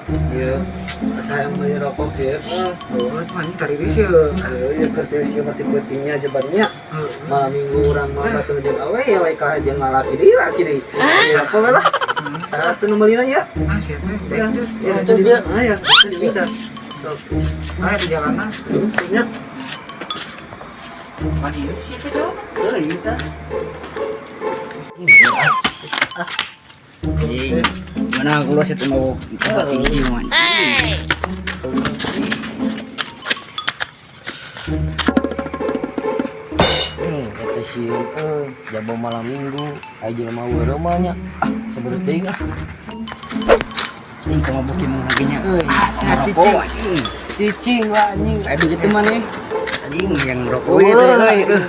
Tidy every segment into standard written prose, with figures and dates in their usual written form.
Iya, saya beli rokok ya. Oh, anjing tariris ya. Iya, kerja sih mati pentingnya jebatnya. Malam minggu orang mah batu jeung awe ya we kalah jeung lalaki deui laki deui. Siapa we lah. Satu nu meulina ya. Ah, siapa? Ya, Ya, ya, itu dia. Ah ya, itu dia. Sok. Ah, di jalanan. Ingat. Mandi sih itu. Euy, tah. Anjing. Mana aku lu situ mau tempat tinggi man. Kata si jabo malam minggu aya jelema weureuh mah nya. Ah, sabar teuing ah. Anjing kamu buki mau nya euy. Ah, Ngerokok anjing. Cicing lah anjing. Aduh gitu mana? Anjing yang ngerokok itu euy. Duh.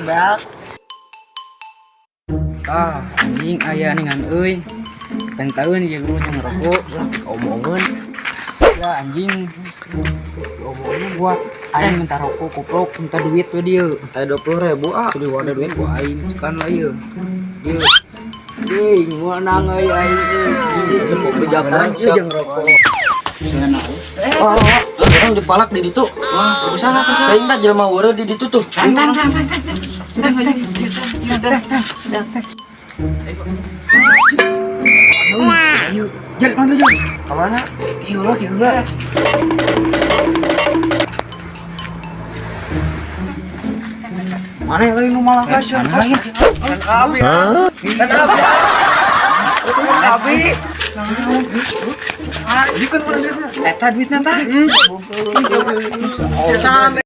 Tah, anjing aya ningan euy. Pentaeun ieu guru yang ngerokok. Omongan, Ya anjing, omongan gua aing minta rokok koplok, minta duit we dia. Aya 20.000 ah. Kudu ada duit gua aing cekan lah ieu. Dia. Euy, meunang euy aing euy. Kopi jakan Ieu jeung rokok. Oh, orang dipalak di ditu. Wah, usaha teuing tah jelema weureuh di ditu tuh. Tan tan tan tan tan. Tan tan. Ayo, jalan mana dulu, jalan. Kamana? Kieu lah, kieu lah. Mana yang lain nu malah kasih? Mana lagi? Kan abi. Kan abi. Kan abi. Ah, ini kan mana duitnya? Eta duitnya tah. Eta.